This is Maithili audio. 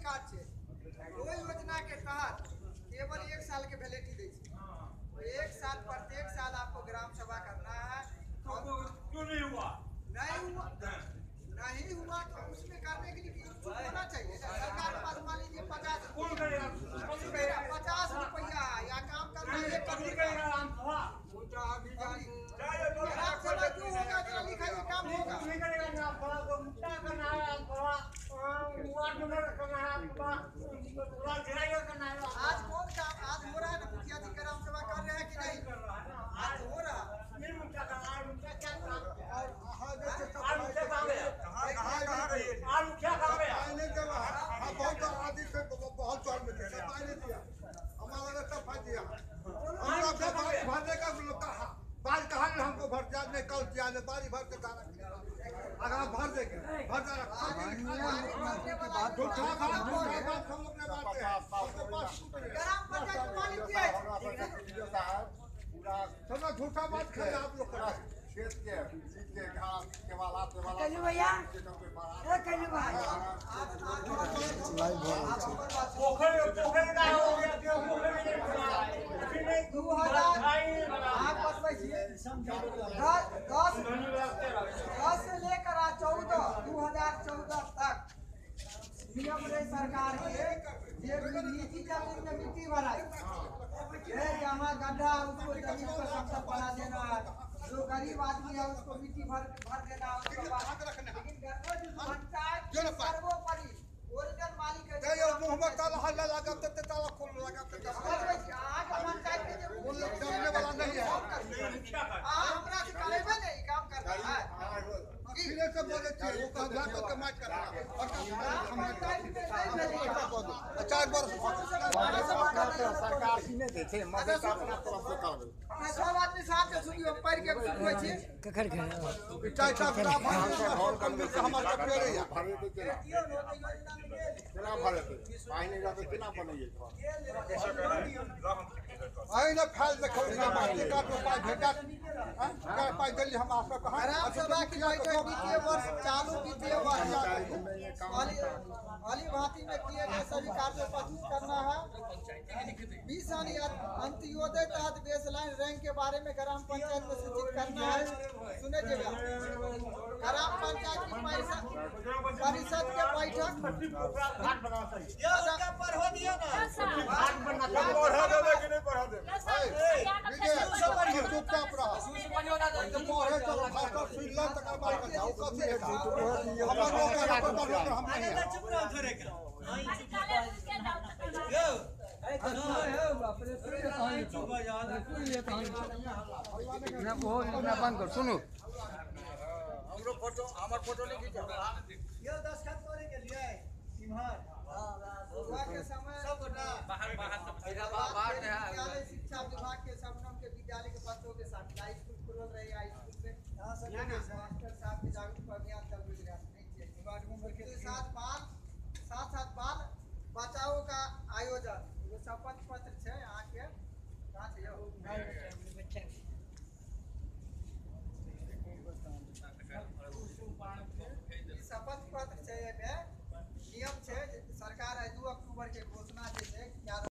काज छै। ओहि योजना के तहत केवल 1 साल के वैलिडिटी दै छै। 1 साल, प्रत्येक साल आपको ग्राम सभा करना है। क्यों नहीं हुआ? नहीं हुआ, नहीं हुआ तो उसमें करने के लिए इच्छुक होना चाहिए। सरकार के पास मान लीजिए 50 कौन करेगा? 50 रुपया या काम करना है, 1 करोड़ करेगा ग्राम सभा। ग्राम सभा क्यों होगा? जरा लिखा ये काम होगा। नहीं करेगा ग्राम सभा को, मुद्दा करना है ग्राम सभा, वार्ड नंबर करना है, करना है। आज कौन काम आज हो रहा है ना? मुखिया जी ग्राम सभा कर रहे हैं कि नहीं? आज हो रहा नहीं। मुखिया का मुखिया क्या काम? बहुत आदि से बहुत चौड़ में दिया, सफाई नहीं दिया, हमारा सफाई दिया। हम भरने का बाल कहा हमको भर दिया नहीं, कल दिया नहीं, बारी भर के दाना अगर आप भर देंगे भर दाना हम लोग नहीं मारते हैं। झूठा बात खाए आप लोग। खेत के जीत के घास के वाला कलू भैया, ए कलू भाई पोखर पोखर का हो गया, पोखर में नहीं 2000 आप बतबै छी। 10 से लेकर आज 14 2014 तक नियम रहे सरकार के जे निजी जमीन में मिट्टी भराई जहाँ गड्ढा उसको जमीन पर सबसे बना देना है, जो गरीब आदमी है उसको मिट्टी भर भर देना। उसके बाद लेकिन पंचायत सर्वोपरि ओरिजिनल मालिक है। ताला हल्ला लगा ते ताला खोल लगा ते पंचायत के जो डरने वाला नहीं है। हमरा से करेबे नहीं काम करना है। सीधे से बोले छी वो कहा के मार करना और 4 वर्ष सरकार सीने दे छै मदद अपना तरफ से करबे। सब आदमी साथ से सुनियो पढ़ के सुनबै छी कखर के चार चार घर कम मिल के हमर के पेड़े या भरे दे केना केना भरे दे पानि नहि रहतै केना बनैयै घर आइ ने फैल देखौ ना माटी का पाइ भेटत हां पाइ देली हम आप सब कहां। ग्राम सभा की बैठक वित्तीय वर्ष चालू वित्तीय वर्ष भली भांति में किए गए सभी कार्यों पर प्रस्तुत करना है। 20 अंत्योदय तहत बेसलाइन रैंक के बारे में ग्राम पंचायत में सूचित करना है। सुने जगह ग्राम पंचायत की परिषद के बैठक चुपचाप रह बंद कर सुनू हमर फोटो नहीं खींचो। यो दस्तखत करे के लिए इम्हर सुबह के समय सब बाहर बाहर सब बाहर विद्यालय शिक्षा विभाग के सबनम के विद्यालय के बच्चों के साथ हाई स्कूल खुलल रहे। हाई स्कूल में मास्टर साहब के जागरूक अभियान चल रहा है। वार्ड मेंबर के साथ बाल साथ साथ बाल बचाओ का आयोजन वो शपथ पत्र छै अहाँ के कहाँ छै यौ बच्चा शपथ पत्र छै। एहिमे नियम छै सरकार 2 अक्टूबर के घोषणा